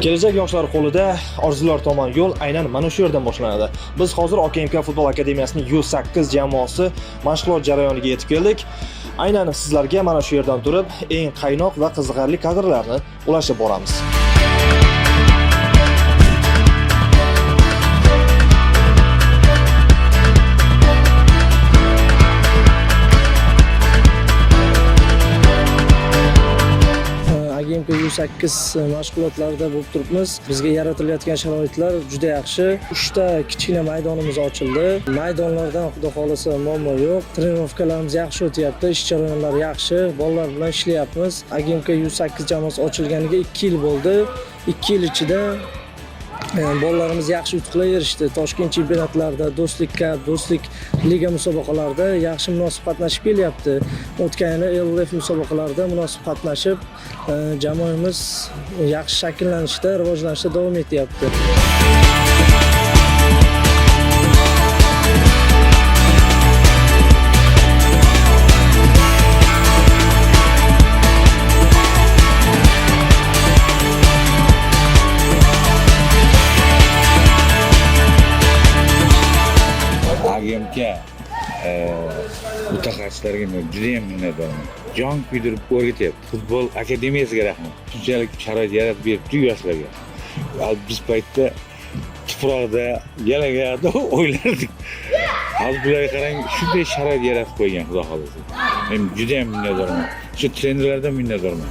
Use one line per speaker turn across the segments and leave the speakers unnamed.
Kelajak yoshlar qo'lida orzular tomon yo'l aynan mana shu yerdan boshlanadi. Biz hozir OKMK futbol akademiyasining U8 jamoasi mashg'ulot jarayoniga yetib keldik. Aynan sizlarga mana shu yerdan turib eng qaynoq va qiziqarli kadrlarni ulashib boramiz.
AGMK U8 mashg'ulotlarida bo'lib turibmiz. Bizga yaratilayotgan sharoitlar juda yaxshi. 3 ta kichkina maydonimiz ochildi. Maydonlardan xudo xohlasa muammo yo'q. Trenirovkalarimiz yaxshi o'tyapti, ish jarayonlari yaxshi. Bolalar bilan ishlayapmiz. AGMK U8 jamoasi ochilganiga 2 yil bo'ldi. 2 yil ichida bolalarimiz yaxshi yutuqlarga erishdi. Toshkent chempionatlarida, Do'stlik Cup, Do'stlik liga musobaqalarida yaxshi munosib qatnashib kelyapti. O'tgan yili LF musobaqalarida munosib qatnashib, jamoamiz yaxshi shakllanishda, rivojlanishda davom etyapti.
AGMK mutaxassislariga men judayam minnatdorman. Jon kuydirib o'rgatyapti. Futbol akademiyasiga rahmat. Shunchalik sharoit yaratib beribdi yoshlarga. Al biz paytda tuproqda, yalang'ochda o'ynardik. Hozir bularga qarang, shunday sharoit yaratib qo'ygan xudo xohlasa. Men judayam minnatdorman. Shu trenerlardan minnatdorman.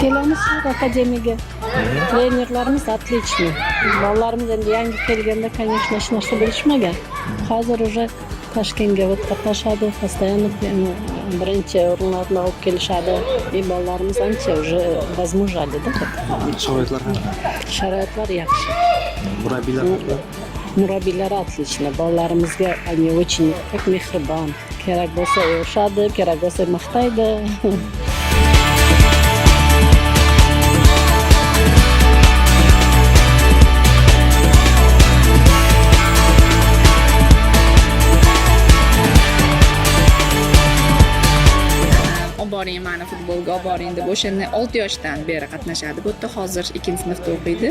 Kelamiz akademiyaga. Trenerlarimiz отличный. Bolalarimiz endi yangi kelganda, конечно, hech narsa bilishmagan. Hozir уже Toshkentga вот qatnashadi, постоянно birinchi o'rinlarni olib kelishadi. И bolalarimiz ancha уже возмужали, да?
Sharoitlar qanaqa?
Sharoitlar yaxshi.
Murabbiylar haqida?
Murabbiylar отлично. Bolalarimizga они очень как mehribon. Kerak bo'lsa urishadi, kerak bo'lsa maqtaydi.
Olib boring mani futbolga, olib boring deb o'shanda 6 yoshdan beri qatnashadi bu yerda. Hozir ikkinchi sinfda o'qiydi,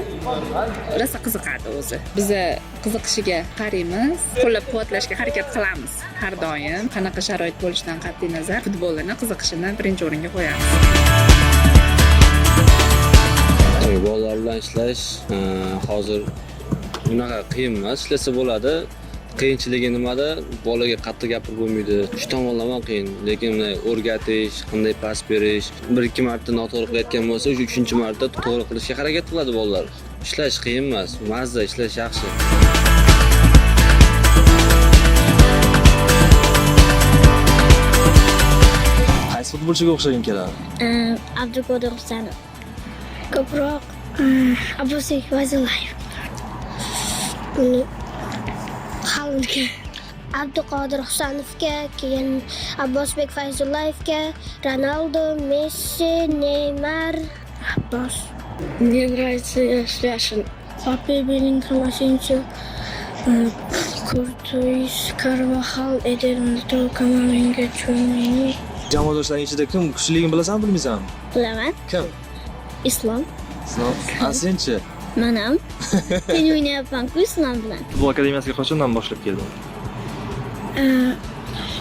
rosa qiziqadi o'zi. Biza qiziqishiga qaraymiz, qo'llab quvvatlashga harakat qilamiz har doim. Qanaqa sharoit bo'lishidan qat'iy nazar futbolini qiziqishini birinchi o'ringa qo'yamiz.
Bolalar bilan ishlash hozir unaqa qiyin emas, ishlasa bo'ladi. Qiyinchiligi nimada? Bolaga qattiq gapirib bo'lmaydi. Shu tomonlama qiyin, lekin unday o'rgatish, qanday pas berish, bir ikki marta noto'g'ri qilayotgan bo'lsa, o'sha uchinchi marta to'g'ri qilishga harakat qiladi bolalar. Ishlash qiyin emas, mazza, ishlash yaxshi.
Qaysi futbolchiga o'xshaging keladi?
Abduqodir Husanov. Ko'proq Abbosbek Fayzullayev. Uni Halilga. Abduqodir Husanovga, keyin Abbosbek Fayzullayevga, Ronaldo, Messi, Neymar, Abbos.
Мне нравится Яшин.
Pape, Bellingham, Asensio, Courtois, Carvajal, Eder Militao, Kamavinga, Tchouameni.
Jamoadoshlaring ichida kim kuchliligini bilasanmi, bilmaysanmi?
Bilaman.
Kim?
Islom.
Islom. A senchi?
Man ham. Sen o'ynayapman-ku Islom bilan.
Futbol akademiyasiga qachondan boshlab kelding?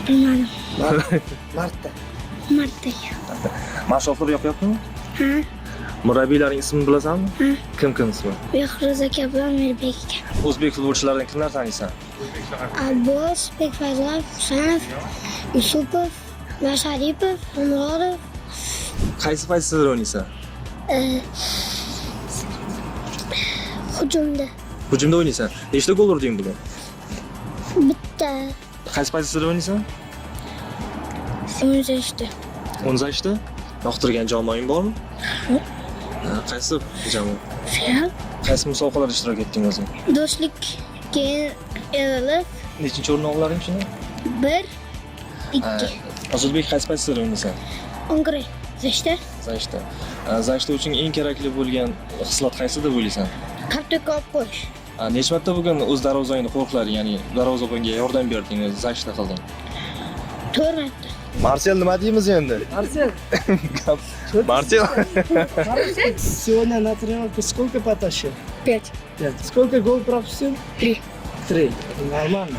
Bilmadim.
Martda.
Martda.
Mashg'ulotlar yoqyaptimi?
Ha?
Murabbiylarning ismini bilasanmi?
Ha.
Kim kim ismi?
Behruz aka bilan Mirbek aka.
O'zbek futbolchilaridan kimlar taniysan?
Abbos, Bekfayzulayev, Husanov, Yusupov, Masharipov, Murodov.
Qaysi pozitsiyada o'ynaysan?
Hujumda.
Hujumda o'ynaysan. Nechta gol urding bugun?
Bitta.
Qaysi pozitsiyada o'ynaysan?
O'nzashda.
O'nzashda? Yoqtirgan jamoang bormi? Ha, qaysi jamoa?
Real.
Qaysi musobaqalarda ishtirok etding o'zing?
Do'stlik, keyin LLF.
Nechinchi o'rin oldilaring shuni?
1 2.
Ozodbek, qaysi pozitsiyada o'ynaysan?
Ongre. Zashda.
Zashda. Zashda uchun eng kerakli bo'lgan xislat qaysi deb o'ylaysan?
Kartoshka olib qo'yish.
Necha marta bugun o'z darvozangni qo'riqlading, ya'ni darvozabonga yordam berding, защита qilding?
To'rt marta.
Marsel, nima deymiz endi?
Marsel.
Marsel.
Сегодня на тренировке сколько потащил?
Пять.
Пять. Сколько гол пропустил?
Три.
Три. Нормально.